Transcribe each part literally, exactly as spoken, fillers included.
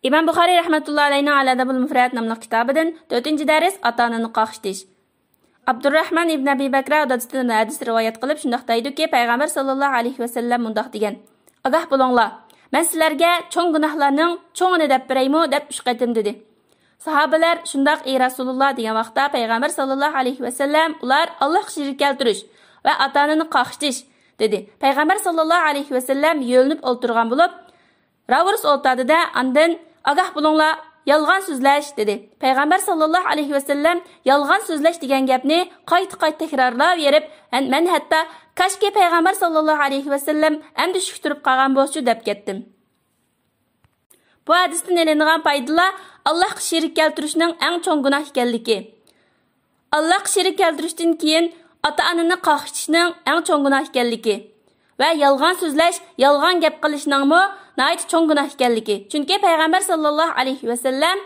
ئىمام بۇخارىي رەھمەتۇللا ئەلەيھىنىڭ ئەل ئەدەبۇل مۇفرەد ناملىق كىتابىدىن تۆتىنچى دەرس، ئاتا-ئانىنى قاقشىتىش. ئابدۇرراھمان ئىبن ئەبى بەكرە دادىسىدىن ھەدىس رىۋايەت قىلىپ شۇنداق دەيدۇكى، پەيغەمبەر ساللاللاھۇ ئەلەيھى ۋەسەللەم مۇنداق دېگەن، «ئاگاھ بولۇڭلار، مەن سىلەرگە چوڭ گۇناھلارنىڭ چوڭىنى دەپ بېرەيمۇ؟» دەپ ئۈچ قېتىم دېدى. ساھابىلەر، «شۇنداق، ئى رەسۇلۇللا» دېگەن ۋاقىتتا پەيغەمبەر ساللاللاھۇ ئەلەيھى ۋەسەللەم، «ئۇلار ئاللاھقا شېرىك كەلتۈرۈش ۋە ئاتا-ئانىنى قاقشىتىش» دېدى. پەيغەمبەر ساللاللاھۇ ئەلەيھى ۋەسەللەم يۆلىنىپ ئولتۇرغان بولۇپ، راۋۇرۇس ئولتۇردى-دە، ئاندىن، «ئاگاھ بولۇڭلار، يالغان سۆزلەش» دېدى. پەيغەمبەر ساللاللاھۇ ئەلەيھى ۋەسەللەم يالغان سۆزلەش دېگەن گەپنى قايتا-قايتا تەكرارلاۋېرىپ، مەن، مەن ھەتتا، «كاشكى پەيغەمبەر ساللاللاھۇ ئەلەيھى ۋەسەللەم ئەمدى شۈك تۇرۇپ قالغان بولسىچۇ» دەپ كەتتىم. بۇ ھەدىستىن ئېلىنغان پايدىلار ئاللاھقا شېرىك كەلتۈرۈشنىڭ ئەڭ چوڭ گۇناھ ئىكەنلىكى، ئاللاھقا شېرىك كەلتۈرۈشتىن كېيىن ئاتا-ئانىنى قاقشىتىشنىڭ ئەڭ چوڭ گۇناھ ئىكەنلىكى ۋە يالغان سۆزلەش، يالغان گەپ قىلىشنىڭمۇ ناھايىتى چوڭ گۇناھ ئىكەنلىكى. چۈنكى پەيغەمبەر ساللاللاھۇ ئەلەيھى ۋەسەللەم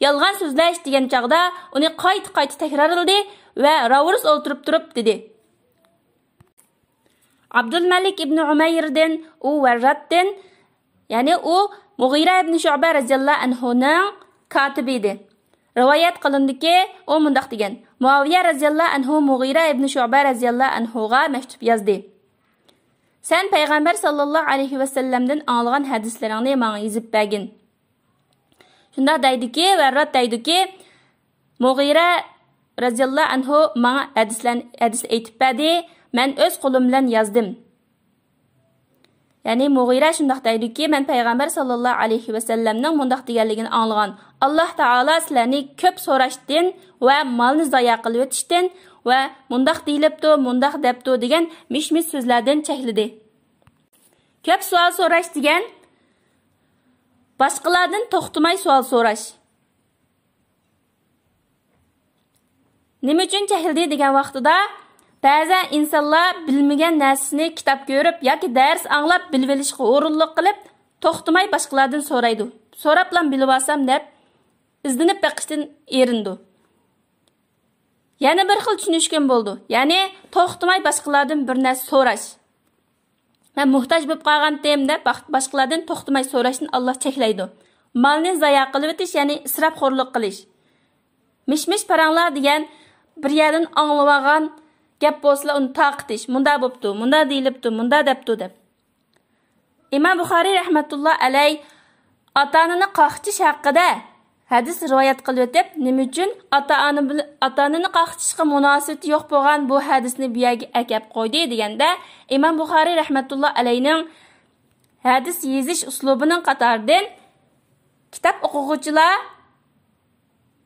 يالغان سۆزلەش دېگەن چاغدا ئۇنى قايتا-قايتا تەكرارلىدى ۋە راۋۇرۇس ئولتۇرۇپ تۇرۇپ دېدى. ئابدۇلمەلىك ئىبنى ئۇمەيردىن، ئۇ ۋەرراتتىن، يەنى ئۇ مۇغىرە ئىبنى شۇئبە رەزىياللاھۇ ئەنھۇنىڭ كاتىپى ئىدى. رىۋايەت قىلىندىكى، ئۇ مۇنداق دېگەن، مۇئاۋىيە رەزىياللاھۇ ئەنھۇ مۇغىرە ئىبنى شۇئبە رەزىياللاھۇ ئەنھۇغا مەكتۇپ يازدى، «سەن پەيغەمبەر ساللاللاھۇ ئەلەيھى ۋەسەللەمدىن ئاڭلىغان ھەدىسلىرىڭنى ماڭا يېزىپ بەرگىن.» شۇنداق دەيدۇكى، ۋەررات دەيدۇكى، مۇغىرە رەزىياللاھۇ ئەنھۇ ماڭا ھەدىسلەرنى، ھەدىس ئېيتىپ بەردى، مەن ئۆز قولۇم بىلەن يازدىم. يەنى مۇغىرە شۇنداق دەيدۇكى، مەن پەيغەمبەر ساللاللاھۇ ئەلەيھى ۋەسەللەمنىڭ مۇنداق دېگەنلىكىنى ئاڭلىغان، «ئاللاھ تائالا سىلەرنى كۆپ سوراشتىن ۋە مالنى زايە قىلىۋېتىشتىن ۋە مۇنداق دېيىلىپتۇ، مۇنداق دەپتۇ دېگەن مىش-مىش سۆزلەردىن چەكلىدى.» كۆپ سوئال سوراش دېگەن باشقىلاردىن توختىماي سوئال سوراش. نېمە ئۈچۈن چەكلىدى دېگەن ۋاقتىدا، بەزى ئىنسانلار بىلمىگەن نەرسىسىنى كىتاب كۆرۈپ ياكى دەرس ئاڭلاپ بىلىۋېلىشقا ھۇرۇنلۇق قىلىپ، توختىماي باشقىلاردىن سورايدۇ. سوراپلا بىلىۋالسام دەپ ئىزدىنىپ بېقىشتىن ئېرىنىدۇ. يەنە بىر خىل چۈشىنىشكىمۇ بولىدۇ. يەنى توختىماي باشقىلاردىن بىر نەرسە سوراش. مەن موھتاج بولۇپ قالغانتىم دەپ باق-، باشقىلاردىن توختىماي سوراشتىن ئاللاھ چەكلەيدۇ. مالنى زايە قىلىۋېتىش، يەنى ئىسراپخورلۇق قىلىش. مىش-مىش پاراڭلار دېگەن بىر يەردىن ئاڭلىۋالغان گەپ بولسىلا ئۇنى تارقىتىش. مۇنداق بوپتۇ، مۇنداق دېيىلىپتۇ، مۇنداق دەپتۇ دەپ. ئىمام بۇخارىي رەھمەتۇللا ئەلەي ئاتا-ئانىنى قاقشىتىش ھەققىدە ھەدىس رىۋايەت قىلىۋېتىپ، نېمە ئۈچۈن ئاتا-ئانا بىل-، ئاتا-ئانىنى قاقشىتىشقا مۇناسىۋىتى يوق بولغان بۇ ھەدىسنى بۇ يەرگە ئەكەپ قويدى دېگەندە، ئىمام بۇخارىي رەھمەتۇللا ئەلەينىڭ ھەدىس يېزىش ئۇسلۇبىنىڭ قاتارىدىن كىتاب ئوقۇغۇچىلار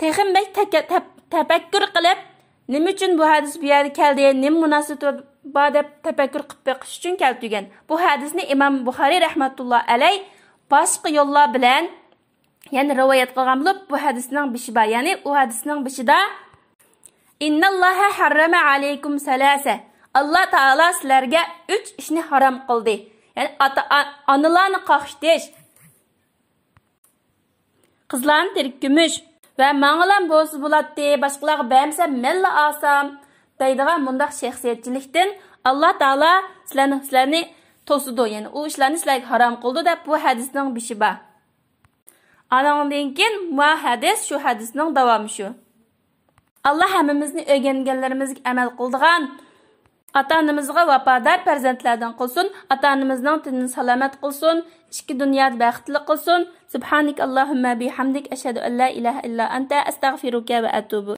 تېخىمۇ بەك تەكە-، تەپ-، تەپەككۇر قىلىپ، نېمە ئۈچۈن بۇ ھەدىس بۇ يەرگە كەلدى، نېمە مۇناسىۋىتى بار دەپ تەپەككۇر قىلىپ بېقىش ئۈچۈن كەلتۈرگەن. بۇ ھەدىسنى ئىمام بۇخارىي رەھمەتۇللا ئەلەي باشقا يوللار بىلەن يەنە رىۋايەت قىلغان بولۇپ، بۇ ھەدىسنىڭ بېشى بار. يەنى ئۇ ھەدىسنىڭ بېشىدا، «ئىنناللاھە ھەررەمە ئەلەيكۇم سەلاسە.» ئاللا تائالا سىلەرگە ئۈچ ئىشنى ھارام قىلدى. يەنى ئاتا-، ئا-، ئانىلارنى قاقشىتىش، قىزلارنى تىرىك كۆمۈش ۋە ماڭىلام بولسا بولاتتى، باشقىلارغا بەرمىسەم مەنلا ئالسام دەيدىغان مۇنداق شەخسىيەتچىلىكتىن ئاللا تائالا سىلەرنى، سىلەرنى توسىدۇ، يەنى ئۇ ئىشلارنى سىلەرگە ھارام قىلىدۇ دەپ بۇ ھەدىسنىڭ بېشى بار. ئانىڭدىن كېيىن ما ھەدىس شۇ ھەدىسنىڭ داۋامى شۇ. ئاللا ھەممىمىزنى ئۆگەنگەنلىرىمىزگە ئەمەل قىلىدىغان، ئاتا-ئانىمىزغا ۋاپادار پەرزەنتلەردىن قىلسۇن، ئاتا-ئانىمىزنىڭ تېنىنى سالامەت قىلسۇن، ئىككى دۇنيادا بەختلىك قىلسۇن. سۇبھانىكە اللەھۇممە بىھەمدىك، ئەشھەدۇ ئەللا ئىلاھە ئىللا ئەنتە، ئەستەغفىرۇكە ۋە ئەتۇبۇ